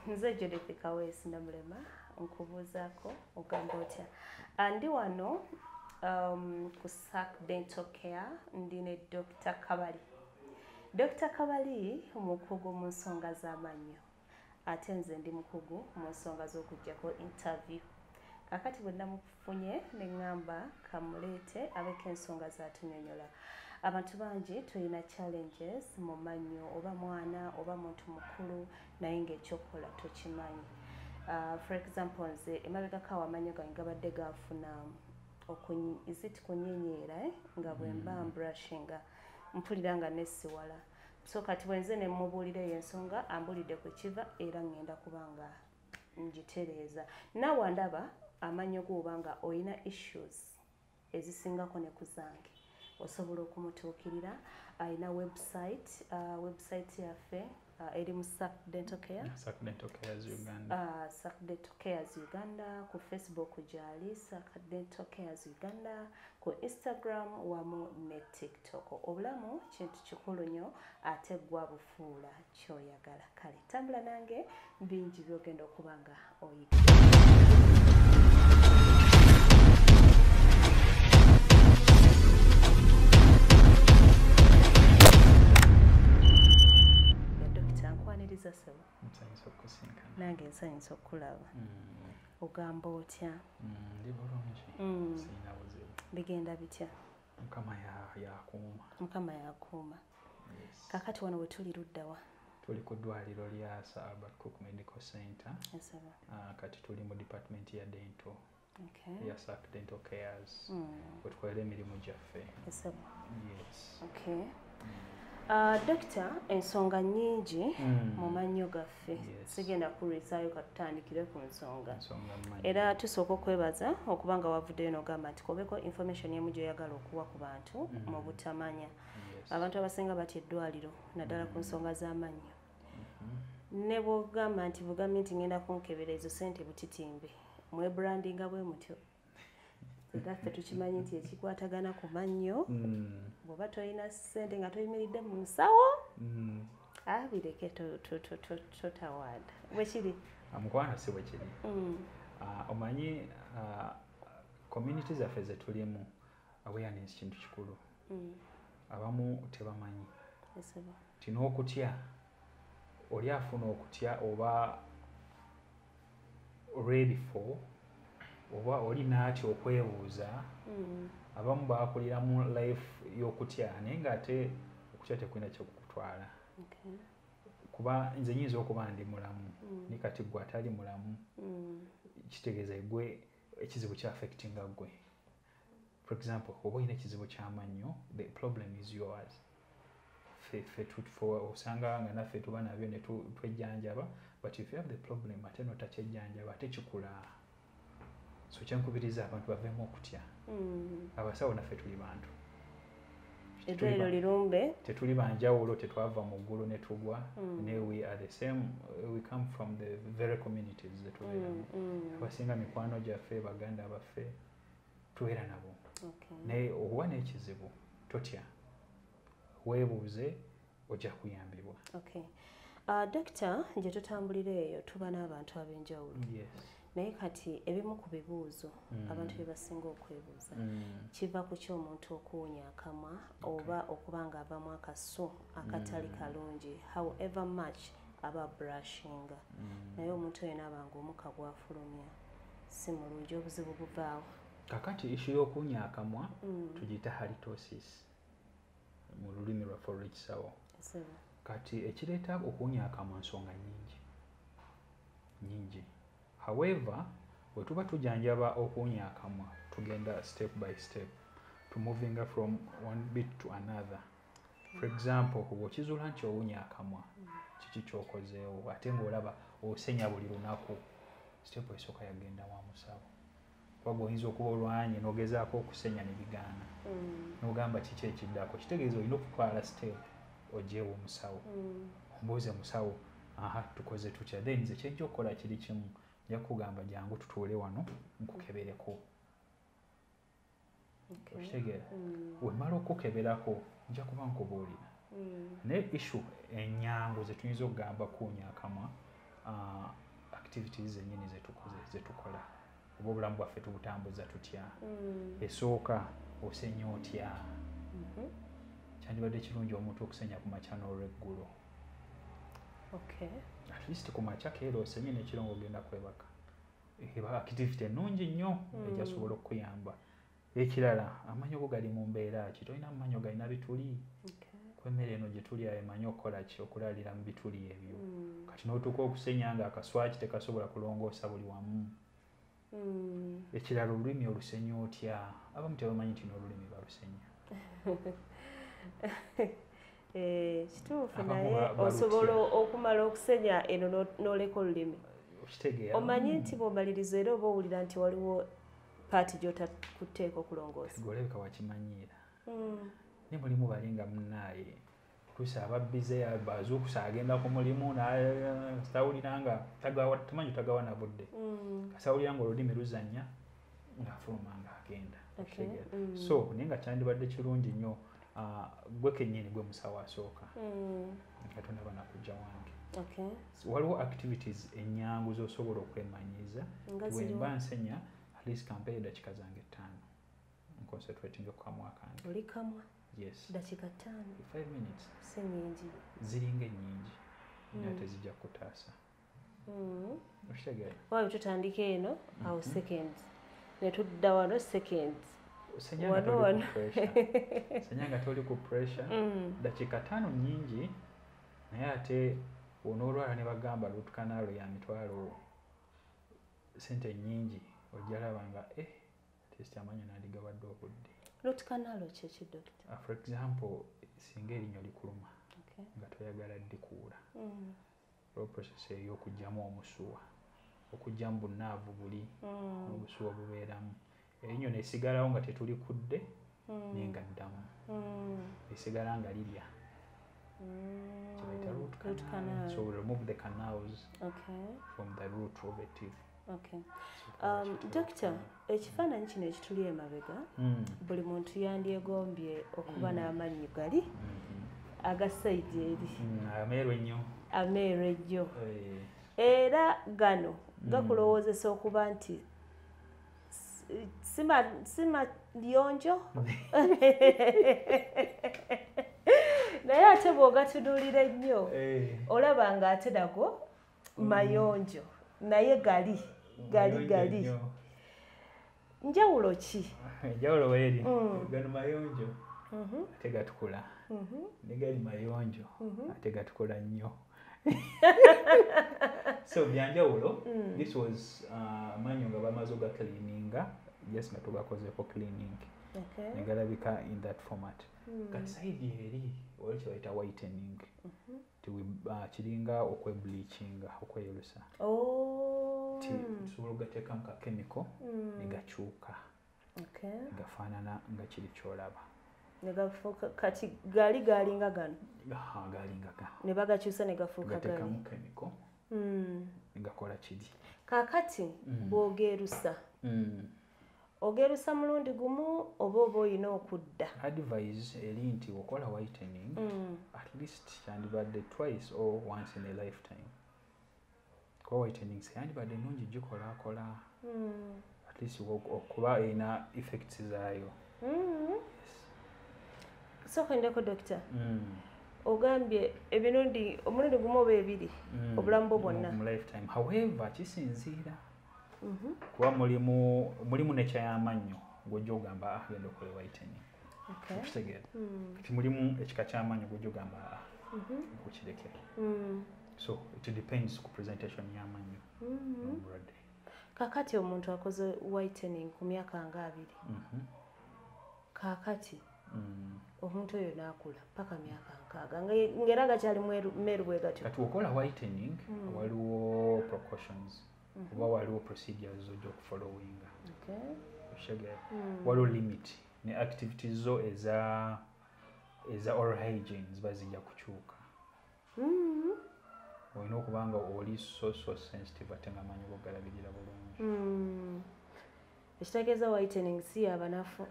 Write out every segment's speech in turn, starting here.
Nze Judith Kaweesi Namulema, nkubuuzaako ogamba otya? Ndi wano ku SAC Dental Care, ndi ne Dr. Kabali. Dr. Kabali mukugu mu nsonga z'amannyo, ate nze ndi mukugu mu nsonga z'okuggyako interview. Kakati bwe namufunye ne ŋŋamba kamuleete abeko ensonga z'atunyonnyola. Abantu bangi tulina challenges mu mannyo, oba mwana oba muntu mukulu, naye ng'ekyokukola tokimanyi. For example, nze emabegako awo amannyo gange gabadde gafuna is it kunyenyeera, eh? Nga bwe mba mbrushinga mpulira nga nesiwala. So kati bwe nze ne mmubuulira eyo ensonga, ambulidde kwe kiva, era ŋŋenda kuba nga ngitereeza. Naawe andaba amannyo go oba nga oyina issues ezisingako ne ku zange, osobola okumutuukirira. Alina website, website yaffe eri mu SAC Dental Care. SAC Dental Cares Uganda. SAC Dental Cares Uganda. Ku Facebook gyali SAC Dental Cares Uganda, ku Instagram wamu ne TikTok. Obulamu kintu kikulu nnyo, ate gwa bufuula kyoyagala. Kale tambula nange, bingi byogenda okuba nga oyiga. Dokita, nkwaniriza ssebo. Nsanyusa okusinkana. Nange nsanyusa okukulaba. Ogamba otya? Ndi bulungi. Sirina buzibu. Bigenda bitya? Mukama yakuuma. Mukama yakuuma. Yes. Kakati wano we tuli luddawa? Tuli ku ddwaliro lya Sir Albert Cook Medical Center. Nsaba. Kati tuli mu department ya dental ya SAC Dental Cares. Wetukolera emirimu gyaffe. Nsaba. Yes. Okay. Dokita, ensonga nnyingi mu mannyo gaffe. Sigenda kulwisaayo, katutandikire ku nsonga. Ensonga mmanyi. Era tusooka okwebaza okuba nga wavuddeyo n'ogamba nti kobeko information emu gy'oyagala okuwa ku bantu mu butamanya. Abantu abasinga batya eddwaliro, naddala ku nsonga z'amannyo. Ne bw'ogamba nti bugambye nti ngenda kunkebera, ezo ssente butitimbe. Mwebrandinga bwe mutyo. Era ffe tukimanyi nti ekikwatagana ku mannyo, bw'oba tolina ssente nga toyimiridde mu nsawo, bireke, totawaada. Bwe kiri? Mukwano, si bwe kiri. Omanyi community zaffe ze tulimu, awareness kintu kikulu. Abamu tebamanyi. Nsaba. Nti n'okutya, oli afuna okutya oba olw'ebifo, oba oli n'atya okwebuuza. Abamu bakulira mu life y'okutya, naye ng'ate okutya tekulina kyekukutwala. Kuba nze nyinza okuba ndi mulamu, naye kati gwe atali mulamu, kitegeeza gwe ekizibu kyaffectinga gwe. For example, oba olina ekizibu ky'amannyo, the problem is yours. Ffe osanga nga naffe tuba nabyo ne twejjanjaba, but if you have the problem ate notakyejjanjaba, ate kikula. So kyenkubiriza abantu baveemu okutya. Abasawo naffe tuli bantu. Eddwaliro lirumbe. Tetuli banjawulo, tetwava mu ggulu ne tugwa. Ne we are the same, we come from the very communities ze tubeeramu. Abasinga mikwano gyaffe, baganda baffe, tubeera nabo. Naye okuba n'ekizibu totya, weebuuze, ojja kuyambibwa. Okay. Dokita, gye tutambulira eyo tuba n'abantu ab'enjawulo. Naye kati ebimu ku bibuuzo abantu bye basinga okwebuuza, kiva ku ki omuntu okuwunya akamwa oba okuba ng'avamu akasu akatali kalungi, however much aba brushinga, naye omuntu oyo naaba nga omukka gwafulumya si mulungi, obuzibu buvaawo? Kakati issue y'okuwunya akamwa tugiyita halitosis mu lulimi lwaffe olw'ekisawo. Ssebo. Kati ekireeta okuwunya akamwa nsonga nnyingi nnyingi. However, bwe tuba tujjanjaba okuwunya akamwa, tugenda step by step to moving from one bit to another. For example, bw'okizuula nti owunya akamwa, kiki ky'okozeewo? Ate ng'olaba osenya buli lunaku, step esooka yagenda wa musawo, kuba gwe oyinza okuba olwanye n'ogezaako okusenya ne bigaana, n'ogamba kiki ekiddako. Kitegeeza olina okutwala step ogyewo omusawo, ombuuze, "Musawo, aha, tukoze tutya?" Then nze kyenjja okukola kiri kimu, nja kukugamba, "Jangu tutuule wano nkukebereko." Okitegeera? Wemala okukeberako, nja kuba nkubuulira. Naye issue enyangu ze tuyinza okugamba kuwunya akamwa, Activities zennyini zetukoze zetukola oba obulamu bwaffe tubutambuza tutya? Esooka, osenya otya? Kyandibadde kirungi omuntu okusenya ku makya n'olweggulo. At least ku makya keera osenye, n'ekiro ng'ogenda kwebaka. Eba activity ennungi nnyo ejasobola okukuyamba. Ekirala, amannyo go gali mu mbeera ki? Tolina mannyo galina bituli? Kwemmere eno gye tulya emanyi okukola ki? Okulalira mu bituli ebyo. Kati n'otuuka okusenya nga akaswaki tekasobola kulongoosa buli wamu. Ekirala, olulimi olusenya otya? Abamu tebamanyi nti n'olulimi balusenya. Kituufu. Abamu Naye balutya. Osobola okumala okusenya eno n'oleka olulimi. Okitegeera? Omanyi nti bw'omaliriza era oba owulira nti waliwo part gy'otakuteeka okulongoosa. Gwe olabika wakimanyiira. Ne mulimu bali nga munnaaye oluusi aba busy, azuukusa agenda ku mulimu, tawulira nga tamanyi tagawa na budde. Kasawulira nga olulimi luzannya ng'afuluma ng'agenda. Okitegeera? So naye nga kyandibadde kirungi nnyo, gwe kennyini gwe musawo asooka nga tonaba nakujja wange. Waliwo activities ennyangu z'osobola okwemanyiiza. Nga Bwe ziriwa? mba nsenya, at least kampeyo eddakiika zange 5 nconcentrating ku kamwa kange. Oli kamwa? Yes. Dakiika 5? 5 minutes. Si nnyingi. Ziringa ennyingi naye ate zijja kukutaasa. Okitegeera? Waawe tutandika eno awo seconds ne tudda wano seconds. Senya nga Wano, toli wano. ku pressure, senya nga toli ku pressure. Dakiika 5 nnyingi, naye ate onoolwala ne bagamba root canal ya mitwalo sente nnyingi, ojja laba nga at least amannyo nandigawadde obudde. Root canal kye ki, doctor? For example, singa erinnyo likuluma nga toyagala ddikuula, olwo process ey'okuggyamu omusuwa, okuggyamu bunaavu buli n'obusuwa bubeeramu, erinnyo nesigalawo nga tetulikudde naye nga ddamu esigala nga lirya, kyebayita root Root canal. canal. So we remove the canals from the root of a teeth. So kiyita root Doctor, canal. Ekifaananyi kino ekituli emabega, buli muntu yandyegombye okuba n'amannyo gali aga side eri Ameeru ennyo. Ameeru ennyo. Eh, Era gano gakulowoozesa okuba nti si mayonjo, naye ate bw'ogatunuulira ennyo olaba nga ate nago mayonjo, naye gali gali mayonjo gali nnyo. Njawulo ki? Enjawulo weeri, gano mayonjo ate gatukula, ne gali mayonjo ate gatukula nnyo. So byanjawulo. This was amanyo nga bamaze ogacleaninga, just nga tugakozeeko cleaning ne galabika in that format. Kati side eri waliwo kye bayita whitening. Kiringa okwebleachinga, okweyerusa. Oh. Ti tusobola okugateekamu ka chemical ne gakyuka ne gafaanana nga kiri kyolaba. Ne gafuuka kati gali galinga gano? Aha, galinga gano. Ne bagakyusa ne gafuuka gali. Gateekamu chemical ne gakola kiri. Kaakati bw'ogeerusa, ogeerusa mulundi gumu oba oyina okudda? Advice eri nti okola whitening at least kyandibadde twice or once in a lifetime, kuba whitening seyandibadde nnungi gikolaakola, at least okuba erina effects zaayo. Yes. Sooka ndeko, dokita. Ogambye emirundi omulundi gumu oba ebiri obulamu bwo bwonna? Mu lifetime. However, kisinziira kuba mulimu nekyayamannyo gwojja ogamba, "Ah, genda okole whitening." Okitegeera? Kati mulimu ekika ky'amannyo gwojja ogamba, "Ah, okireke." So it depends ku presentation y'amannyo n'omulwadde. Kaakati omuntu akoze whitening ku myaka nga 20, kaakati omuntu oyo n'akula paka myaka 60 ng'era gakyali meeru bwe gatyo? Kati okola whitening, waliwo precautions oba waliwo procedures zojja okufollowinga. Okitegeera? Waliwo limit ne activities zo eza oral hygiene ziba zijja kukyuka. Olina okuba nga oli so so sensitive ate nga amanyi go galabirira bulungi. Ekitegeeza whitening si yabanafu.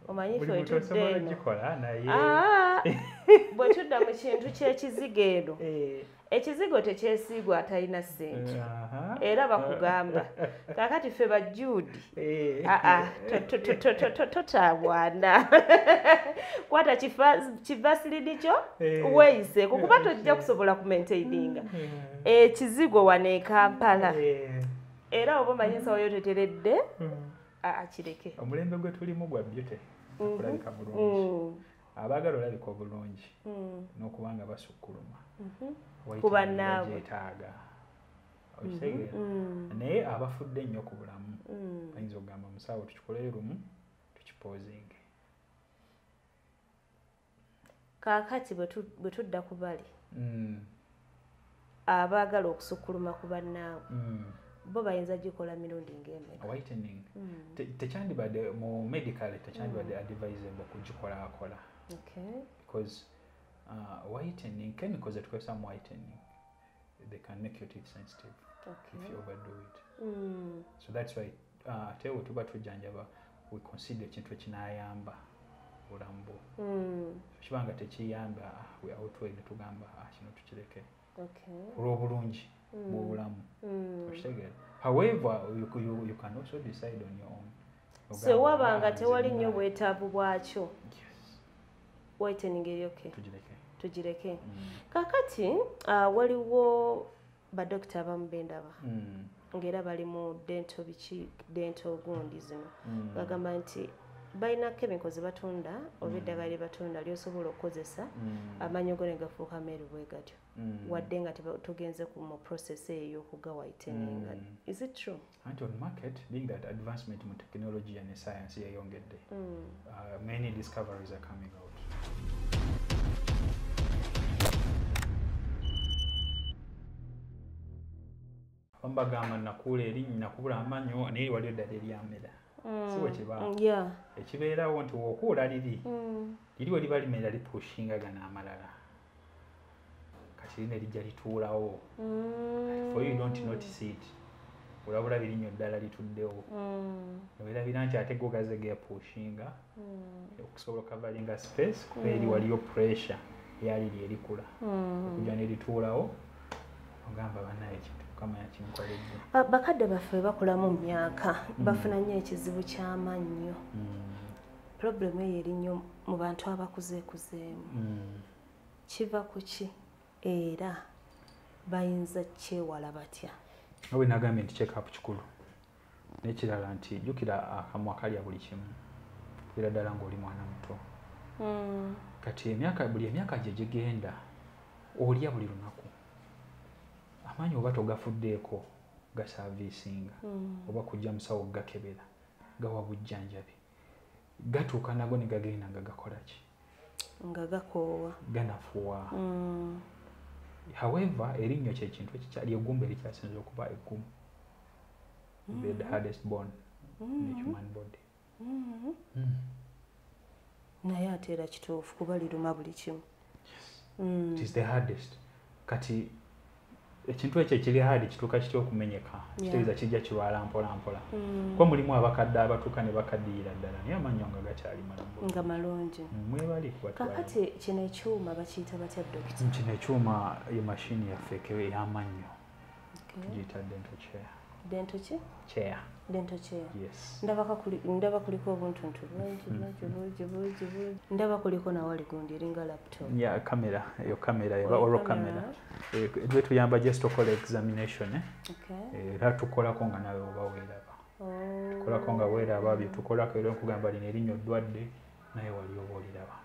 Omanyi Buli ffe muntu wetudda osobola eno ogikola, naye Ah, bwe tudda mu kintu ky'ekizigo eno, Ekizigo tekyesiigwa atalina ssente. Era bakugamba kakati ffe ba Jude totawaana kwata kivasilini kyo weeyiseeko kuba tojja kusobola kumaintaininga ekizigo wano e Kampala. Era oba omanyi ensawo yo teteredde kireke. Omulembe gwe tulimu gwa beauty, okulabika bulungi. Abaagala olabika obulungi n'okuba nga basukkuluma kuba naabwe gyetaaga okitegeera. Naye abafudde ennyo ku bulamu bayinza okugamba musawo tukikoleyo lumu tukipoozinge. Kaakati bwe tudda ku bali abaagala okusukkuluma ku bannaabwe bo bayinza gikola mirundi ng'emeka? Whitening tekyandibadde mu medical, tekyandibadde advisable kugikolakola. Because whitening, chemicals that cause some whitening, they can make your teeth sensitive if you overdo it. So that's why ate bwe tuba tujjanjaba we consider ekintu ekinayamba obulamu bwo. Kiba nga tekiyamba we outweigh ne tugamba kino tukireke olw'obulungi bw'obulamu. Okitegeera. However, you can also decide on your own. So waba nga tewali nnyo bwetaavu bwakyo, whitening eri okay, tugireke. Kakati waliwo badokita abamu bendaba ng'era bali mu dental biki dental gundi zino bagamba nti balina chemicals batunda oba eddagala lye batunda ly'osobola okukozesa amannyo go ne gafuuka meeru bwe gatyo wadde nga tugenze ku mu process eyo y'okuga whitening. Is it true? Anti on market, being that advancement mu technology and science yeyongedde, many discoveries are coming out. Bambagamba nakuula erinnya nakubula amannyo naye waliyo eddala eryamera. Si bwe kiba? Ekibeerawo nti w'okuula liri liri we liba limera lipushinga gano amalala kati lino lijja lituulawo. For you don't notice it, olabula birinnyo ddala lituddewo newerabira nti ate go gaze gepushinga okusobola okavalinga space kuba eri waliyo pressure eyaliri erikula okujja nerituulawo ogamba bannaye ekintu Mukama yakinkoledde. Bakadde baffe bakulamu mu myaka bafuna nnyo ekizibu ky'amannyo. Problem eyo eri nnyo mu bantu abakuzeekuzeemu. Kiva ku ki era bayinza kyewala batya? Nga bwe nagambye nti check up kikulu, n'ekirala nti jjukira akamwa kalya buli kimu era ddala ng'oli mwana muto. Kati emyaka buli emyaka gye gigenda olya buli lunaku amaanyi oba togafuddeeko gasaaviisinga oba kujja musawo gakebera gawa bujjanjabi gatuuka nago ne gagenda nga gakola ki? Nga gakoowa, ganafuwa. However, erinnyo kye kintu ekikyali eggumba erikyasinze okuba eggumu, the hardest bone in the human body. Naye ate era kituufu kuba liruma buli kimu. It is the hardest. Kati ekintu ekyo ekiri hard kituuka kitya okumenyeka? Kitegeeza kijja kirwala mpola mpola. Kuba mulimu abakadde abatuuka ne bakaddiyira ddala naye amannyo nga gakyali malamu nga malungi. Mwebali kubatwala. Kakati kino ekyuma bakiyita batya dokita? Kino ekyuma ye mashini yaffe ey'amannyo. Tugiyita dental chair. Dental ki? Chair. Dental chair. Yes. Ndaba kuliko obuntuntu bungi bungi bungi bungi bungi. Ndaba kuliko nawali gundi eringa laptop. Yeah, camera. Eyo camera eba oral camera. Etuyamba just okola examination. Era tukolako nga nawe oba weeraba. Tukolako nga weeraba bye tukolako era nkugamba lino erinnyo ddwadde naye wali oba oliraba.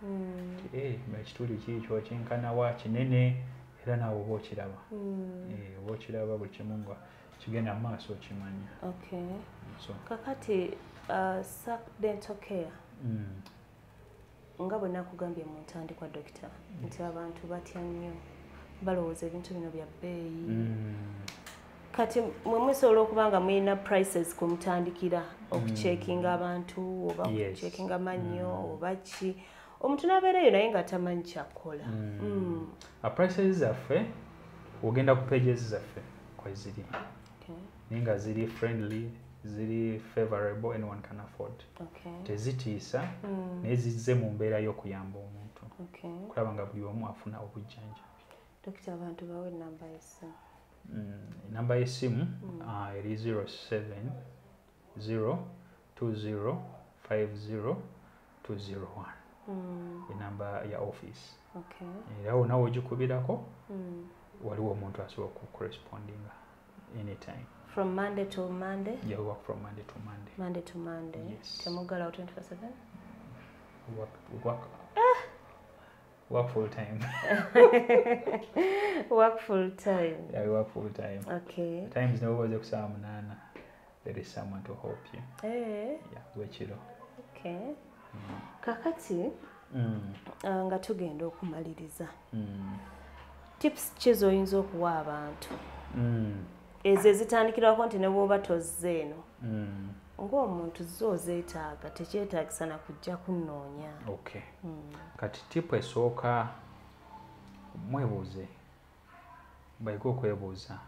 Ekituli kiikyo kyenkana wa kinene era naawe oba okiraba. Oba okiraba buli kimu nga kigenda mu maaso okimanya. So kakati SAC Dental Care nga bwe nakugambye mu ntandikwa dokita nti abantu batya nnyo balowooza ebintu bino bya bbeeyi. Kati mwe musobola okuba nga mulina prices kwe mutandikira okucheckinga abantu oba okucheckinga amannyo oba ki omuntu n'abeerayo naye nga tamanyi kyakukola. Prices zaffe ogenda ku pages zaffe kweziri naye nga ziri friendly, ziri favorable, anyone can afford. Tezitiisa naye zizze mu mbeera y'okuyamba omuntu kulaba nga buli omu afuna obujjanjabi. Dokita, abantu bawe enamba y'essimu. Enamba y'essimu eri 070 20 50 201, enamba ya office. Era wonna wogikubirako, waliwo omuntu asobola okucorrespondinga anytime. From Monday to Monday? Yeah, we work from Monday to Monday. Monday to Monday. Yes. Temuggalawo 24/7? We work full time. Work full time. Yeah, we work full time. Times newobaze ku 8:00, there is someone to help you. Yeah, bwekiro. Okay. Kakati nga tugenda okumaliriza, tips ki z'oyinza okuwa abantu ezo ezitandikirwako nti ne bw'oba tozze eno, ng'omuntu zo ozeetaaga, tekyetaagisa na kujja kunnoonya? Okay, kati tip esooka, mwebuuze, bayige okwebuuza.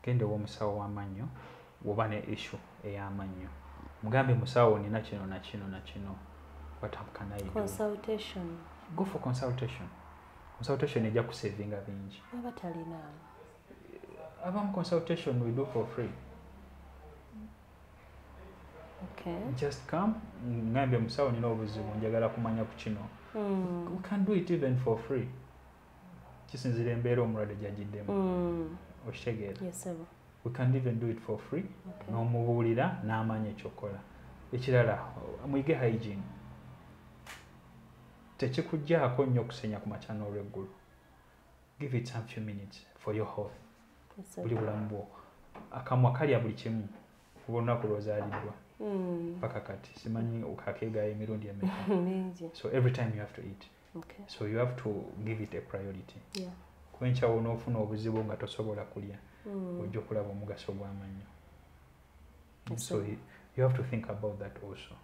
Genda ew'omusawo w'amannyo bw'oba ne issue ey'amannyo, mugambe, "Musawo, nina kino na kino na kino, what can I do?" Consultation. Go for consultation. Consultation ejja kusavinga bingi. Baba talinaamu? Abamu consultation we do for free. Just come, ngambye, "Musawo, nina obuzibu, njagala kumanya ku kino." We can do it even for free, kisinzira embeera omulwadde gyagiddemu. Okitegeera? Yes, sir. We can even do it for free. N'omubuulira n'amanya ekyokukola. Ekirala, muyige hygiene. Tekikugjaako nnyo okusenya ku makya n'olweggulo. Give it some few minutes for your health. Yes, sir. Buli bulamu bwo, akamwa kalya buli kimu kuba olunaku lwozaaliddwa paka kati, simanyi okakeegayo emirundi emeka. Mingi. So every time you have to eat. So you have to give it a priority. Kwenkyawo n'ofuna obuzibu nga tosobola kulya, ojja okulaba omugaso gw'amannyo. So you have to think about that also.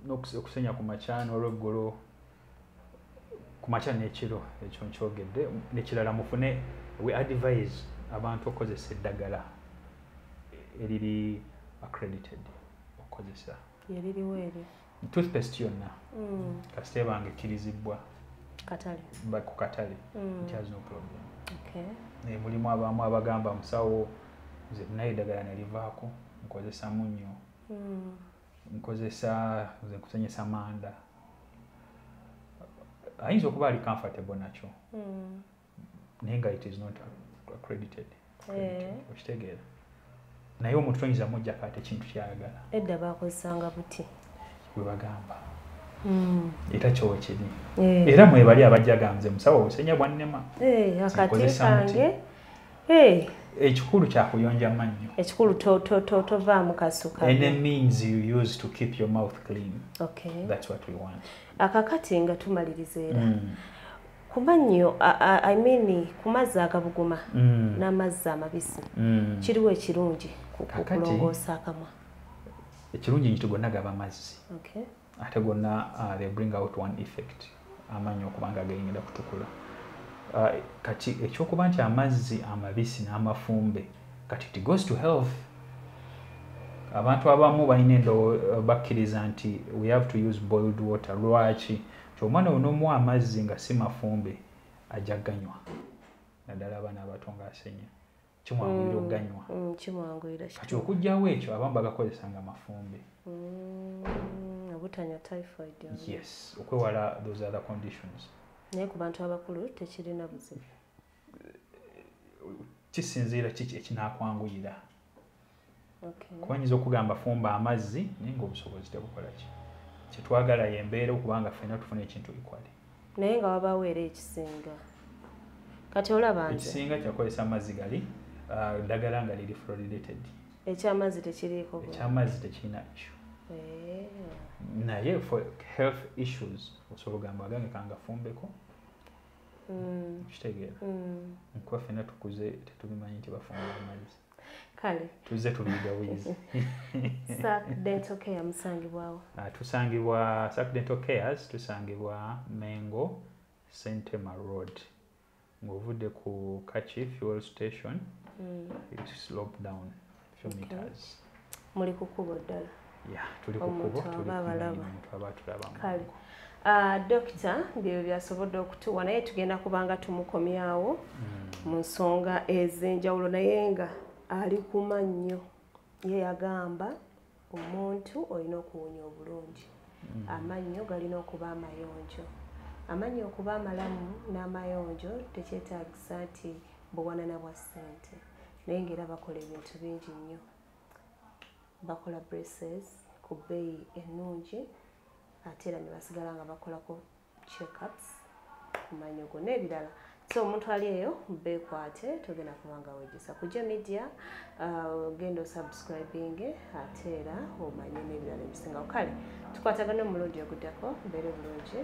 Okusenya ku makya n'olweggulo, ku makya n'ekiro, ekyo nkyogedde. Nekirala, mufune, we advise abantu okukozesa eddagala eriri accredited okukozesa. Yeririwo eryo? Toothpaste yonna, kasita ebanga ekkirizibwa Katale. Ku katale, it has no problem. Naye mulimu abamu abagamba, "Musawo, nze naye eddagala nalivaako, nkozesa munnyo, nkozesa, nze nkusenyesa manda." Ayinza okuba ali comfortable nakyo, naye nga it is not accredited. Okitegeera? Naye omuntu toyinza mujjako ate ekintu kyayagala. Edda bakozesanga buti. Bwe bagamba, era kyowe kiri. Era mwebali abajja ganze, "Musawo, obusenya bwannema." Akati Nkozesa muti. kange. Ekikulu kyakuyonja mannyo. Ekikulu tovaamu kasuka. Any means you use to keep your mouth clean, that's what we want. Akakati nga tumaliriza era, ku mannyo, I mean ku mazzi agabuguma n'amazzi amabisi, kiriwo ekirungi ku Kakati- kulongoosa akamwa? Ekirungi nti gonna gaba mazzi, ate gonna they bring out one effect, amannyo okuba nga gayingira kutukula. Kati ekyokuba nti amazzi amabisi n'amafumbe, kati it goes to health. Abantu abamu balina bakkiriza nti we have to use boiled water. Lwaki? Nti omwana onoomuwa amazzi nga si mafumbe, ajja ganywa, naddala abaana abato ng'asenya, kimwanguyira okuganywa. Kimwanguyira. Kati okuggyawo ekyo, abamu bagakozesa nga mafumbe. Obutanywa typhoid oba. Yes, okwewala those other conditions. Naye ku bantu abakulu tekirina buzibu? Kisinziira kiki ekinakwanguyira. Kuba nyinza okugamba fumba amazzi, naye ng'obusobozi tebukola. Ki kyetwagala yembeera okubanga ffenna tufuna ekintu equally. Naye nga wabaawo era ekisinga, kati olaba nze Ekisinga kyakozesa amazzi gali ddagala nga liri fluoridated. Ekyamazzi tekiriiko Ekyamazzi tekirina issue. Naye for health issues osobola ogamba, agange kangafumbeko. Kitegeera? Nkuba ffenna tukuze tetubimanyi nti bafumba amazzi. Kale. Tuzze tubiyiga buyizi. Sac Dental Care musangibwawo? Tusangibwa Sac Dental Cares, tusangibwa Mengo, Sentema Road, ng'ovudde ku Kachi fuel station, you slope down few meters. Muli ku kkubo ddala? Yeah, tuli ku Omuntu kkubo, tuli aba ku abalaba. main, omuntu aba atulaba. Kale. Dokita byebyo byasobodde okutuwa, naye tugenda kubanga tumukomyawo mu nsonga ez'enjawulo, naye nga ali ku mannyo. Ye yagamba omuntu olina okuwunya obulungi, amannyo galina okuba amayonjo. Amannyo okuba amalamu n'amayonjo tekyetaagisa nti buwanana bwa ssente, naye ng'era bakola ebintu bingi nnyo. Bakola braces ku bbeeyi ennungi, ate era ne basigala nga bakolako checkups ku mannyo go n'ebirala. So omuntu ali eyo beekwate, togenda kuba nga wejjusa. Kujja media, genda osubscribing, ate era omanye n'ebirala ebisingawo. Kale tukwatagane omulundi oguddako, mbeere bulungi.